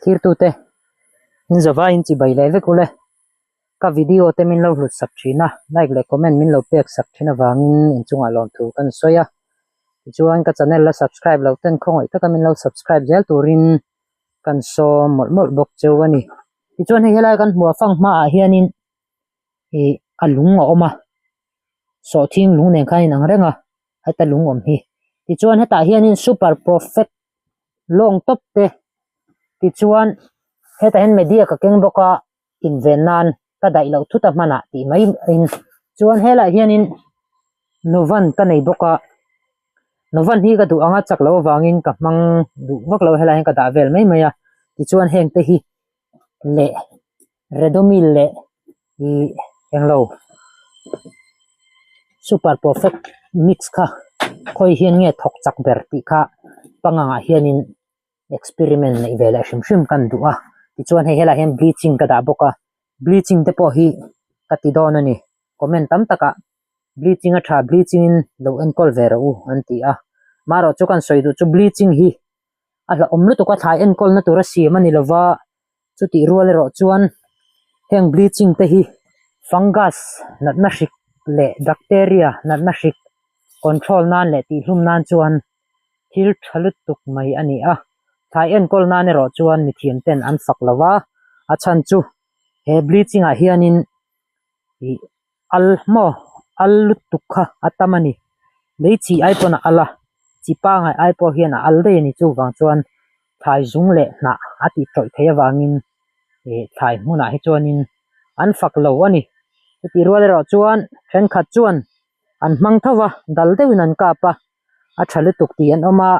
Thirtute, in zavaiin chibai leh vek ule. Ka video te min lo hlut sak thin a, like leh comment min lo pek sak thin avangin inchungah lawmthu kan sawi a. Tichuan ka channel la subscribe loh ten khawngaih taka min lo subscribe zel turin kan sawm mawlh mawlh bawk cheu a ni. Tichuan hei helai kan hmuh a fang hmaah hianin ih a lung a awm a, sawhthing lung nen khan a inang reng a, heta lung awm hi. Tichuan hetah hianin super profet lawng tawp te tichuan hetah hian media ka keng bawk a inven nan ka daih loh thut a hmanah tih mai in chuan helaiah hianin novan ka nei bawk a novan hi ka duh anga chak loh avangin ka hmang duh vak lo helaiah hian ka dah vel mai mai a tichuan heng te hi leh Redomil leh ih englo super perfect mix kha khawi hian nge thawk chak ber tih kha pangangah hianin experiment neih ve leh hrim hrim kan duh a tichuan hei helaiah hian bleaching ka dah bawk a bleaching te pawh hi ka ti dawn a ni comment tam takah bleaching a tha bleaching in lo enkawl ve rawh u an ti a marawh chu kan sawi duh chu bleaching hi a hlauhawm lutuk a thlai enkawlna tura siam a ni lova. Chutih rual erawh chuan heng bleaching te hi fungus natna hrik leh bacteria natna hrik control nan leh tihhlum nan chuan thil tha lutuk mai a ni a. Thlai enkawl nan erawh chuan mithiam ten an fak lo va, a chhan chu he bleaching ah hianin ih al maw al lutuk kha a tam a ni. Lei chi ai pawn a al a, chi pangai ai pawh hian a al daih a ni. Chuvang chuan thlai zung leh hnah a tih tawih theih avangin ih thlai hmunah hi chuanin an fak lo a ni. Chutih rual erawh chuan thenkhat chuan an hmang tho va, dal deuhin an kap a, a tha lutuk tih an awm a,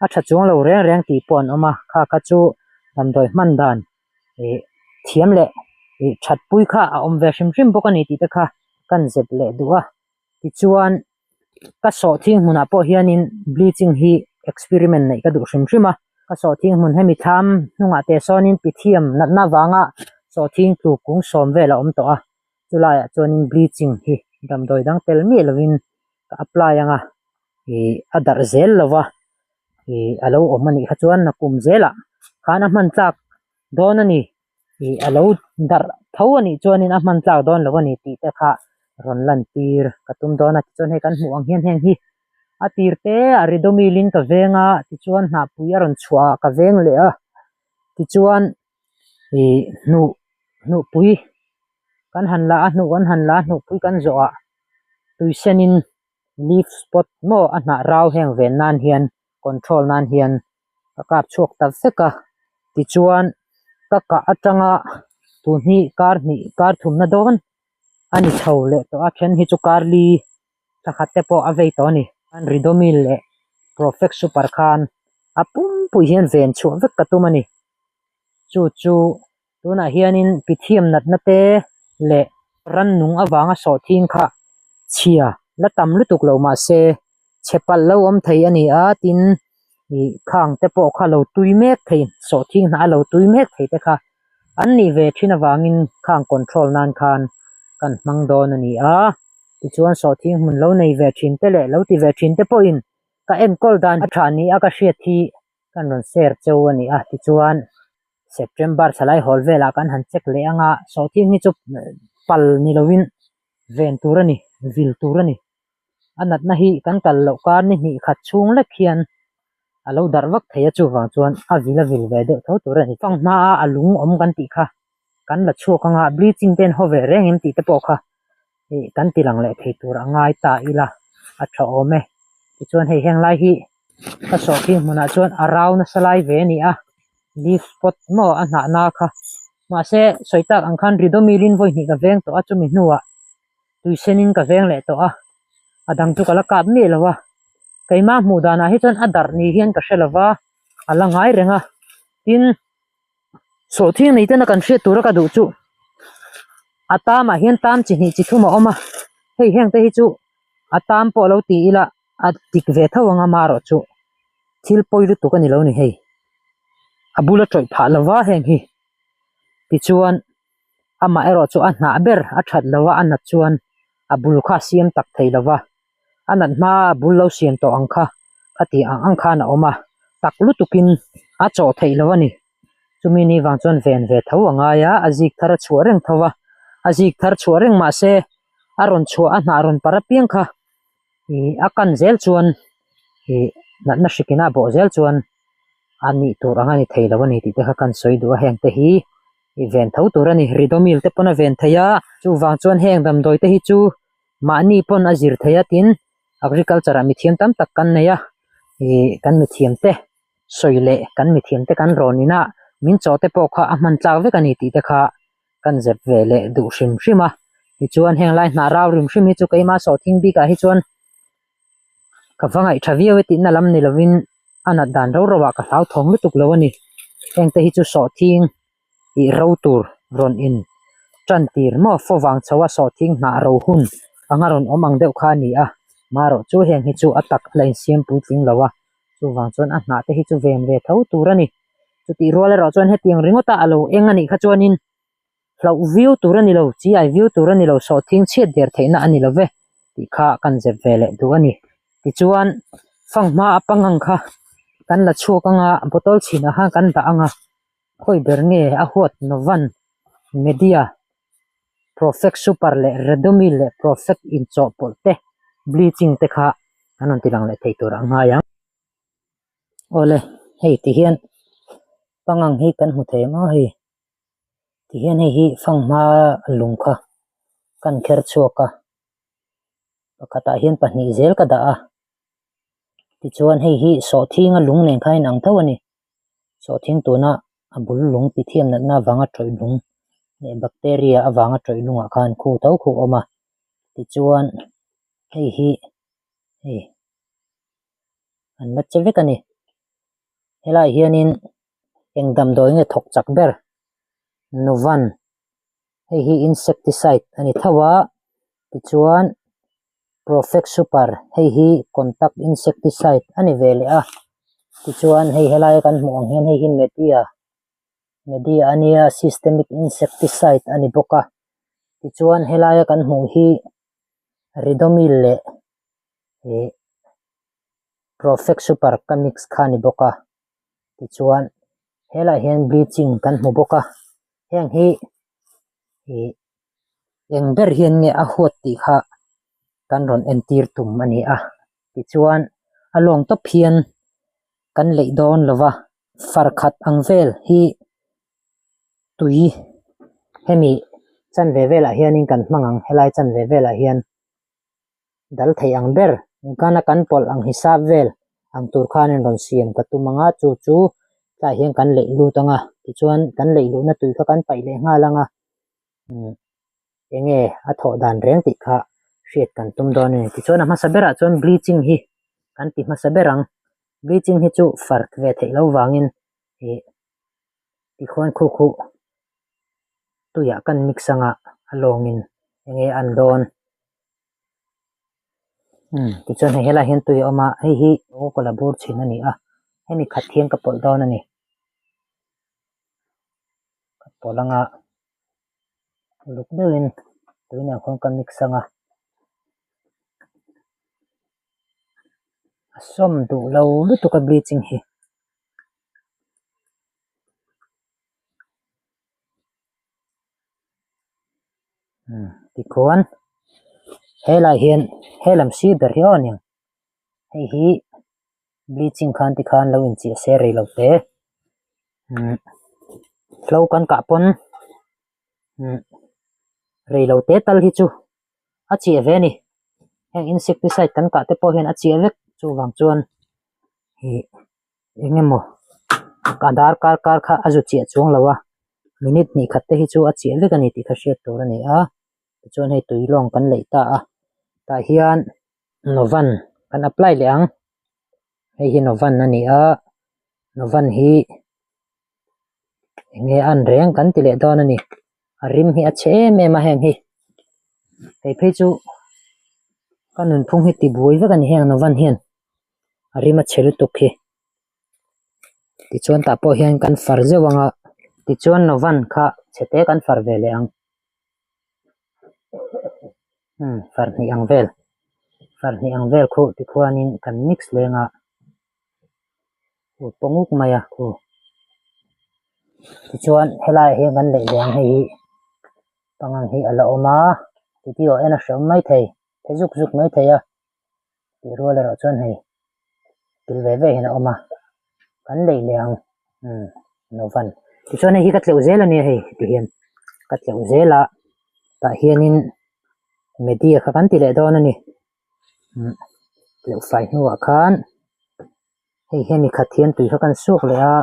a tha chuang lo reng reng tih pawh an awm a, kha kha chu damdawi hman dan ih thiam leh ih that pui kha a awm ve hrim hrim bawk a ni tih te kha kan zep leh duh a tichuan ka sawhthing hmunah pawh hianin bleaching hi experiment neih ka duh hrim hrim a ka sawhthing hmun hemi thlam hnungah te sawnin pithiam natna avanga sawhthing tluk kung sawm vel a awm tawh a chulaiah chuanin bleaching hi damdawi dang tel miah lovin ka apply ang a ih a darh zel lo va ih a lo awm a nih kha chuan nakum zelah khan a hman tlak dawn a ni ih a lo darh tho a nih chuanin a hman tlak dawn lo a ni tih te kha rawn lan tir ka tum dawn a tichuan hei kan hmuh ang hian heng hi a tir te a ri dawmilin ka veng a tichuan hnahpui a rawn chhuah ah ka veng leh a tichuan ih hnuh hnuhpui kan han la a hnuh kan han la a hnuhpui kan zawh ah tui senin leaf spot maw a hnah rau heng ven nan hian control nan hian ka kap chhuak ta vek a tichuan ka kah atanga tun hi kar hnih kar thumna dawn a ni chho leh tawh a then hi chu kar li thla khat te pawh a vei tawh a ni Ridomil leh Profect super khan a pumpui hian ven chhuah vek ka tum a ni chu chu. Tunah hianin pithiam natna te leh rannung avanga sawhthing kha chhia la tam lutuk lo mahse chhe palh lo awm thei a ni a tin ih khang te pawh kha lo tui mek thei sawhthing hnah a lo tui mek thei te kha an nih ve thin avangin khang control nan khan kan hmang dawn a ni a tichuan sawhthing hmun lo nei ve thin te leh lo ti ve thin te pawhin ka enkawl dan a tha ni a ka hriat hi kan rawn share cheu a ni a tichuan. September thalai hawl velah kan han check leh anga sawhthing hi chu pal ni lovin ven tur a ni vil tur a ni a natna hi kan kal loh kar ni hnih khat chhung lek hian a lo darh vak thei a chuvang chuan a vil a vil ve deuh tho tur a ni fang hmaa a lung awm kan tih kha kan la chhuak anga bleaching te an haw ve reng em tih te pawh kha ih kan ti lang leh thei tur a ngai ta ila a tha awm e tichuan hei heng lai hi ka sawhthing hmunah chuan a rau nasa lai ve a ni a leaf spot maw a hnah na kha mahse sawi tak ang khan ridomilin vawi hnih ka veng tawh a chumi hnuah tui senin ka veng leh tawh a a dang chu ka la kap miah lo a keimah hmuh danah hi chuan a darh ni hian ka hre lo va a la ngai reng a tin Sawhthing nei tena kan hriat tura ka duh chu a tamah hian tam chi hnih chi thum a awm a hei heng te hi chu a tam pawh lo ti ila a dik ve tho ang a marawh chu thil pawi lutuk a ni lo ni hei a bula tawih phah lova heng hi tichuan amah erawh chu a hnah ber a that lova a nat chuan a bul kha a siam tak thei lova. a nat hma a bul lo siam tawh ang kha khati ang ang khan a awm a tak lutukin a chawh theih loh a ni. Chumi ni vang chuan ven ve tho a ngai a, a zik thar a chhuah reng tho a, a zik thar chhuah reng mahse a rawn chhuah a hnah rawn par apiang kha ih a kan zel chuan ih natna hrik ina a bawh zel chuan a nih tur ang a ni thei lo a ni tih te kha kan sawi duh a, heng te hi ih ven tho tur a ni. Ridomil te pawn a ven thei a, chuvang chuan heng damdawi te hi chu mahni pawn a zir thei a tin agriculture ah mithiam tam tak kan nei a, ih kan mithiam te sawi leh kan mithiam te kan rawn in a, min chaw te pawh kha a hman tlak vek a ni tih te kha kan zep ve leh duh hrim hrim a, tichuan heng lai hnah rau rim hrim hi chu keimah sawhthing bikah hi chuan ka va ngaih tha viau e tihna lam ni lovin a nat dan rau rauah ka hlauthawng lutuk lo a ni, heng te hi chu sawhthing ih ro tur rawn in tan tir maw fo vang chho a sawhthing hnah ro hun anga rawn awm ang deuh kha a ni a, marawh chu heng hi chu a tak a la insiam puitling lo a. Chuvang chuan a hnah te hi chu ven ve tho tur a ni. Chutih rual erawh chuan hetiang ringawta a lo eng a nih kha chuanin hlauh viau tur a ni lo, chi ai viau tur a ni lo, sawhthing chhiat der theihna a ni lo ve tih kha kan zep ve leh duh a ni. Tichuan fanghma a pangang kha kan la chhuak anga bottle chhinah khan kan dah anga khawi ber nge a huat Novan Media Profect Super leh Redomil leh Profect inchawhpawlh te bleaching te kha an rawn ti lang leh thei tur a ngai ang. Awle hei ti hian pangang hi kan hmu thei ang a hei ti hian hei hi fanghma lung kha kan kher chhuak a pakhatah hian pahnih zel ka dah a tichuan hei hi sawhthinga lung nen khan a inang tho a ni. Sawhthing tuna a bul lung ti thiam natna avanga tawih lung leh bacteria avanga tawih lungah khan khu tho khu a awm a tichuan hei hi hei an la che vek a ni helaiah hianin eng damdawi nge thawk chak ber Nuvan hei hi insecticide a ni tho a tichuan. Profect Super hei hi contact insecticide a ni ve leh a tichuan hei helaia kan hmuh ang hian hei hi media media a nia systemic insecticide a ni bawk a tichuan helaia kan hmuh hi Ridomil leh ih Profect Super ka mix kha a ni bawk a tichuan helaiah hian bleaching kan hmu bawk a heng hi ih. Eng ber hian nge a huat tih kha kan rawn entir tum a ni a tichuan a lawng tawp hian kan leih dawn lo va far khat ang vel hi tui hemi chanve velah hianin kan hmang ang helai chanve velah hian. Dal thei ang ber Ghana kan pawlh ang hisap vel ang tur khanin rawn siam ka tum ang a, chu chu tlaiah hian kan leih lut ang a, tichuan kan leih luhna tui kha kan paih leh nghal ang a, umm enge a thawh dan reng tih kha hriat kan tum dawn a ni. Tichuan a hmasa berah chuan bleaching hi kan ti hmasa ber ang, bleaching hi chu far ve theih loh vangin ih tikhuan khu khu tuiah kan mix ang a, a lawngin enge an dawn. Umm tichuan hei helaiah hian tui a awm a hei hi kawla bur chhin a ni a hemi khat hian ka pawlh dawn a ni ka pawlh anga uluk deuhin tuiah khuan ka mix anga a sawm duh lo lutuk a bleaching hi. Tikhuan helaiah hian helam sir ber hi aw aniang hei hi bleaching khan tikhan lo inchiah se rei lo te umm hlo kan kah pawn umm rei lo te tal hi chu a chiah ve a ni heng insecticide kan kah te pawh hian a chiah vek chuvang chuan ih. Eng emaw a darkar kar kha a zu chiah chuang lo a minute hnih khat te hi chu a chiah vek a ni tih kha hriat tur a ni a tichuan hei tui lawng kan leih ta a tah hian Novan kan apply leh ang hei hi Novan a ni a Novan hi eng nge a an reng kan ti leh dawn a ni a rim hi a chhe em em a heng hi hei phei chu ka nunphung hi ti buai vek a ni heng Novan hian. A rim a chhe lutuk hi tichuan tah pawh hian kan far zeuh ang a tichuan Novan kha chhe te kan far ve leh ang umm far hnih ang vel far hnih ang vel khuh tikhuanin kan mix leng a ut pawh nguk mai a khu. Tichuan helaiah hian kan leih leh ang hei hi pangang hi a la awm a video en a hreawm mai thei phe zuk zuk mai thei a tih rual erawh chuan hei kil ve ve hian a awm a kan leih leh ang umm novan tichuan hei hi ka tleuh zel a nia hei ti hian ka tleuh zel a tah hianin media kha kan ti leh dawn a ni umm tleuh fai hnuah khan hei hian mi khat hian tui kha kan suk leh a.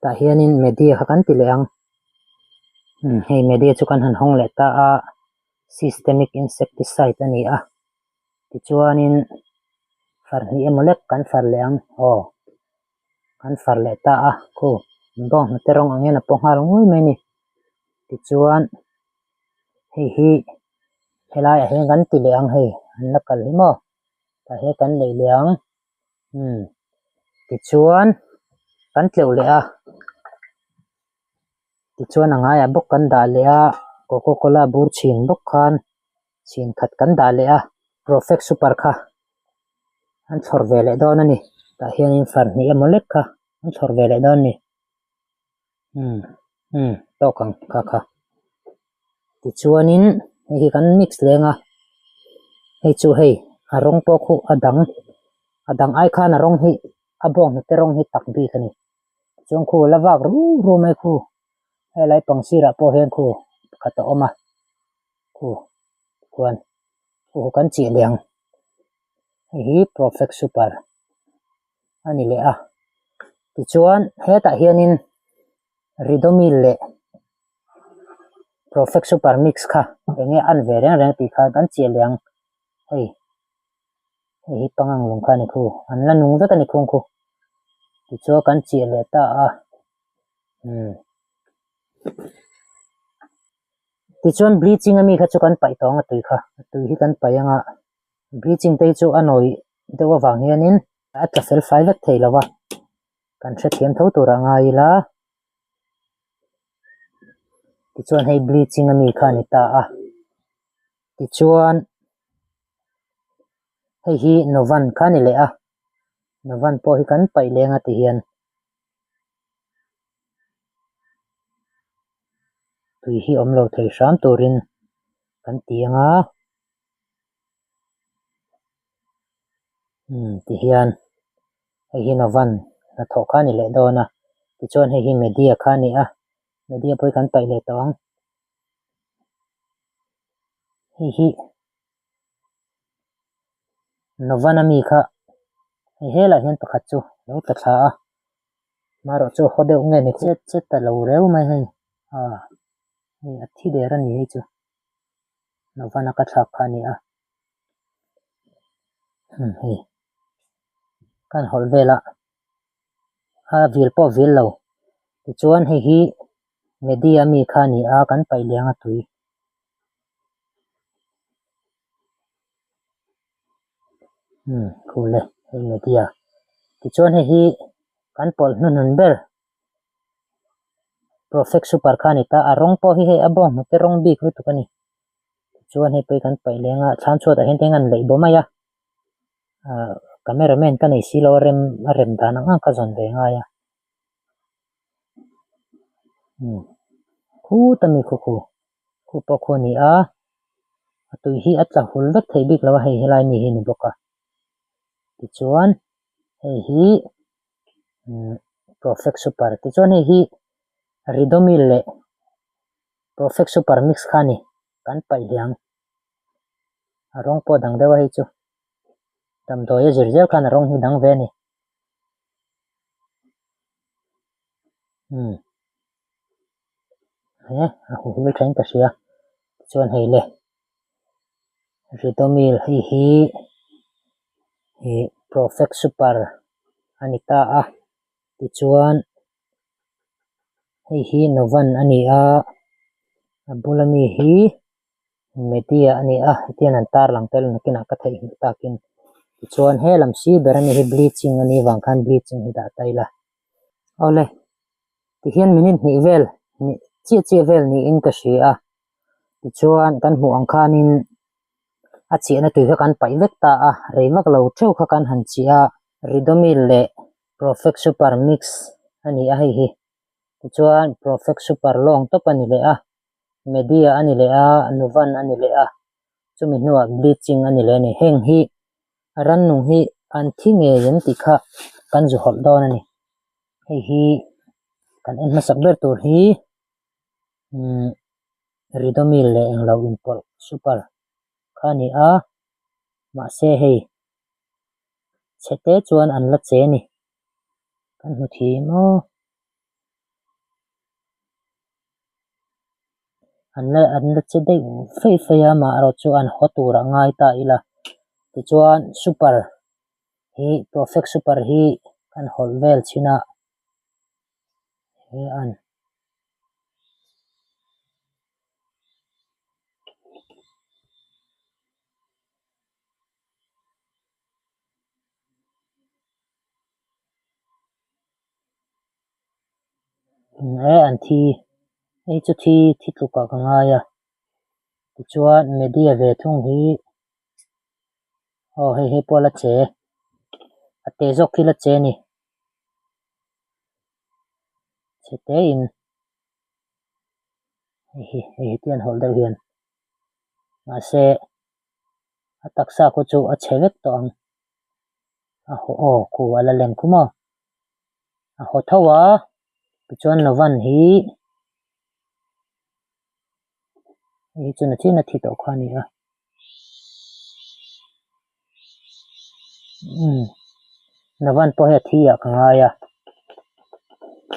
Tah hianin media kha kan ti leh ang umm hei media chu kan han hawng leh ta a systemic insecticide a ni a tichuanin far hnih emaw lek kan far leh ang aw kan far leh ta a khu bawnghnute rawng ang hian a paw nghal nguai mai a ni tichuan hei hi helaiah hian kan ti leh ang hei an la kal hi maw tah hian kan lei leh ang. Umm tichuan kan tleuh leh a tichuan a ngaiah bawk kan dah leh a coca cola bur chhin bawk khan chhin khat kan dah leh a profect super kha an thlawr ve leh dawn a ni tah hianin far hnih emaw lek kha an thlawr ve leh dawn a ni umm umm tawk ang kha kha. Tichuanin hei hi kan mix leng a hei chu hei a rawng pawh khu a dang a dang ai khan a rawng hi a bawnghnute rawng hi tak bik a ni chuan khu la vak ru ru mai khu helai pang sirah pawh hian khu pakhat a awm a khu khuan khu khu kan chiah leh ang hei hi profect super a ni leh a tichuan hetah hianin Ridomil leh Profect Super Mix kha eng nge an ve reng reng tih kha kan chiah leh ang hei hei hi pangang lung kha a ni khu an la nung vek a ni khung khu tichuan kan chiah leh ta a umm tichuan bleaching ami kha chu kan paih tawh ang a tui kha a tui hi kan paih ang a bleaching te hi chu a nawi deuh avang hianin a tla fel fai vek thei lo va. Kan hrethiam tho tur a ngai ila tichuan hei bleaching ami kha a ni ta a tichuan hei hi novan kha a ni leh a novan pawh hi kan paih leng a ti hian tui hi awm lo thei hram turin kan ti ang a. Umm ti hian hei hi Novan hnathawh kha a ni leh dawn a tichuan hei hi Media kha a ni a Media pawh hi kan paih leh tawh ang hei hi Novan ami kha hei helaiah hian pakhat chu lo tla thla a marawh chu haw deuh nge ni chet chet ta lo reu mai hei ah hei a thi der a ni hei chu. Novana ka thlak kha a ni a hmm hei kan hawlh vel a a vil pawh a vil lo tichuan hei hi media ami kha a ni a kan paih leh ang a tui hmm khu le hei media tichuan hei hi kan pawlh hnuhnun ber. Profect super kha a ni ta a rawng pawh hi hei a bawng hnute rawng bik lutuk a ni tichuan hei pawh hi kan paih leng a thlam chhuatah hian eng an leih bawm mai a ahh camera man ka nei silo a rem a rem dan ang ang ka zawn ve ngai a umm khut ami khu khu khu pawh khu a ni a a tui hi a tla hul vek thei bik lo a hei helai mi hi a ni bawk a tichuan hei hi. Umm profect super tichuan hei hi ridomil leh profect super mix kha a ni kan paih hliang a rawng pawh dang deuh a hei chu damdawi a zir zel khan a rawng hi dang ve a ni umm he a hu hmel thain ka hria tichuan hei le ridomil hei hi ih profect super a ni ta a tichuan hei hi Novan a ni a a bula mi hi Media a ni a hetiang an tarlang tel nakinah ka theihnghilh takin tichuan he lam sir ber a ni hi bleaching a nih vang khan bleaching hi dah ta ila awle tihian minute hnih vel hnih chiah chiah vel niin ka hria a tichuan kan hmuh ang khanin a chiahna tui kha kan paih vek ta a rei vak lo theuh kha kan han chiah a Ridomil leh Profect Super Mix a ni a hei hi tichuan Profect Super lawng tawp a ni leh a Media a ni leh a Nuvan a ni leh a chumi hnuah Bleaching a ni leh a ni heng hi a rannung hi an thi ngei em tih kha kan zu hawlh dawn a ni hei hi kan en hmasak ber tur hi umm Ridomil leh englo inpawlh super kha a ni a mahse hei chhe te chuan an la che a ni kan hmu thei maw an la an la che deuh feih feih a amaherawh chu an haw tur a ngai ta ila tichuan super hi perfect super hi kan hawlh vel chhin a he an. E an thi hei chu thi thi tluk ah ka ngai a tichuan media ve thung hi aw hei hei pawh a la che a te zawk khi la che a ni chhe te in hei hi hei hi te an hawlh deuh hian mahse a taksa khu chu a chhe vek tawh ang a haw aw khu a la lem khum aw a haw tho a tichuan Novan hi hei hi chu nachin a thi tawh kha a ni a umm Novan pawh hi a thi ah ka ngai a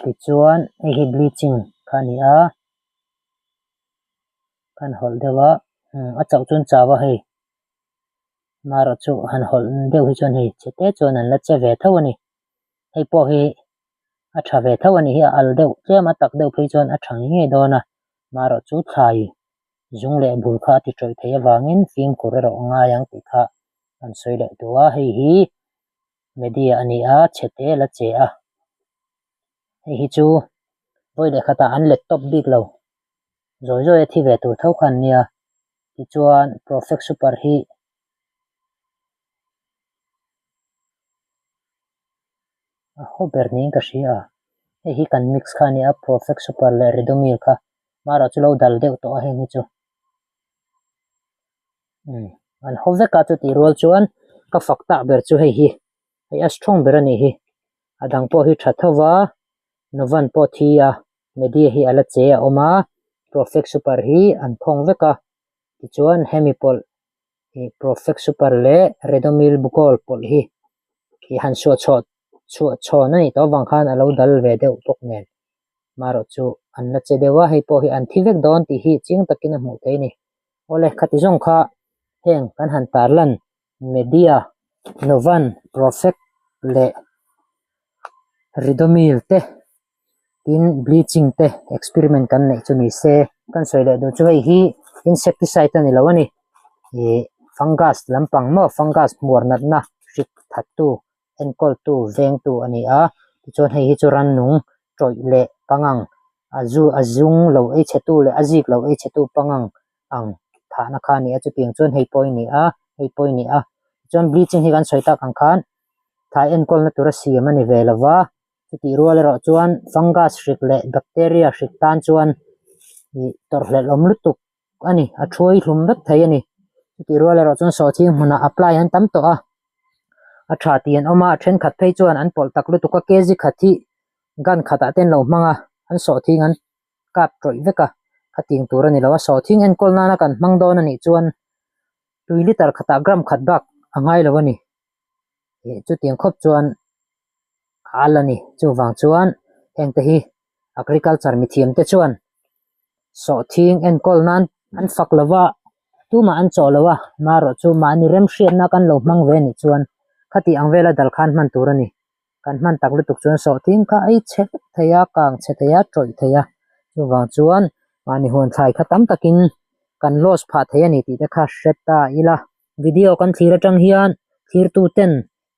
tichuan hei hi bleaching kha a ni a. Kan hawlh deuh a a chauh chuan chau a hei marawh chu han hawlh deuh hi chuan hei chhe te chuan an la che ve tho a ni hei pawh hi a tha ve tho a ni hi a al deuh tlem a tak deuh phei chuan a tha ngei ngei dawn a marawh chu thlai zung leh bul kha a ti tawih theih avangin fimkhur erawh a ngai ang tih kha kan sawi leh duh a hei hi media a ni a chhe te a la che a hei hi chu vawi leh khatah an let tawp bik lo. Zawi zawi a thi ve tur tho kha an nia tichuan Profect Super hi a haw ber niin ka hria a hei hi kan mix kha a nia Profect Super leh Ridomil kha marawh chu lo dal deuh tawh a heng hi chu umm an haw vek a chutih rual chuan ka fak tak ber chu hei hi hei a strong ber a nih hi a dang pawh hi tha tho va Novan pawh thi a. Media hi a la che a awm a, Profect Super hi an khawng vek a, tichuan hemi pawlh ih Profect Super leh Redomil Bukol pawlh hi ih han suah chhuah chhuah chhawn a nih tawh avang khan a lo dal ve deuh bawk nen marawh chu an la che deuh a, hei pawh hi an thi vek dawn tih hi chiang takin a hmuh theih a ni. Awle khati zawng kha heng kan han tarlan Media, Novan, Profect leh Ridomil te tin bleaching te experiment kan neih chu ni se kan sawi leh duh chu hei hi insecticide a ni lo a ni ih fungus lampang maw fungus hmuar natna hrik that tu enkawl tu veng tu a ni a tichuan hei hi chu rannung tawih leh pangang a zu a zung lo ei chhe tu leh a zik lo ei chhe tu pangang ang thahna kha a ni a chutiang chuan hei pawh a ni a hei pawh a ni a tichuan bleaching hi kan sawi tak ang khan thlai enkawlna tura siam a ni ve lo va. Chutih rual erawh chuan fungus hrik leh bacteria hrik tan chuan ih tawrhhlelh awm lutuk a ni a thuai hlum vek thei a ni chutih rual erawh chuan sawhchhing hmunah apply an tam tawh a a tha tih an awm a a thenkhat phei chuan an pawlh tak lutuk a kg khat hi gun khatah te an lo hmang a an sawhthing an kap tawih vek a khatiang tur a ni lo a sawhthing enkawl nana kan hmang dawn a nih chuan tui liter khatah gram khat bak a ngai lo a ni ih chutiang khawp chuan. al a ni chuvang chuan hengte hi agriculture mithiam te chuan sawhthing enkawl nan an fak lo va tumah an chawh lo a marawh chu mahni remhriatna kan lo hmang ve anih chuan khati ang vela dal khan hman tur a ni kan hman tak lutuk chuan sawhthing kha ei chhe vek thei a kang chhe thei a tawih thei a chuvang chuan mahni huan thlai kha tam takin kan loss phah thei a ni tih te kha hre ta ila video kan thlir atang hian thirtu ten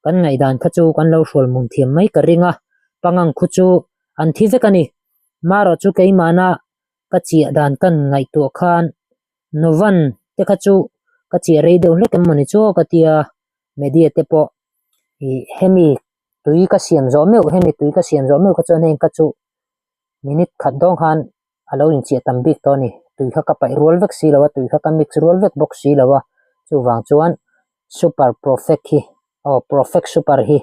Kan ngaihdan kha chu kan lo hrual mun thiam mai ka ring a, pangang khu chu an thi vek a ni. Marawh chu keimahna ka chiah dan kan ngaihtuah khan Novan te kha chu ka chiah rei deuh hlek em mawni chu aw ka tia, media te pawh ih hemi. Tui ka siam zawh meuh hemi tui ka siam zawh meuh kha chuan heng kha chu minute khat dawng khan a lo inchiah tam bik tawh a ni. Tui kha ka paih rual vek si lo a, tui kha ka mix rual vek bawk si lo a, chuvang chuan super profect hi aw profect super hi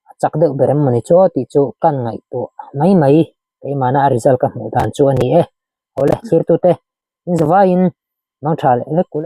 a chak deuh ber em mawni chu aw tih chu kan ngaihtuah mai mai keimahna a result ka hmuh dan chu a ni e. Awle thlirtute in zavaiin mang tha leh vek kul e.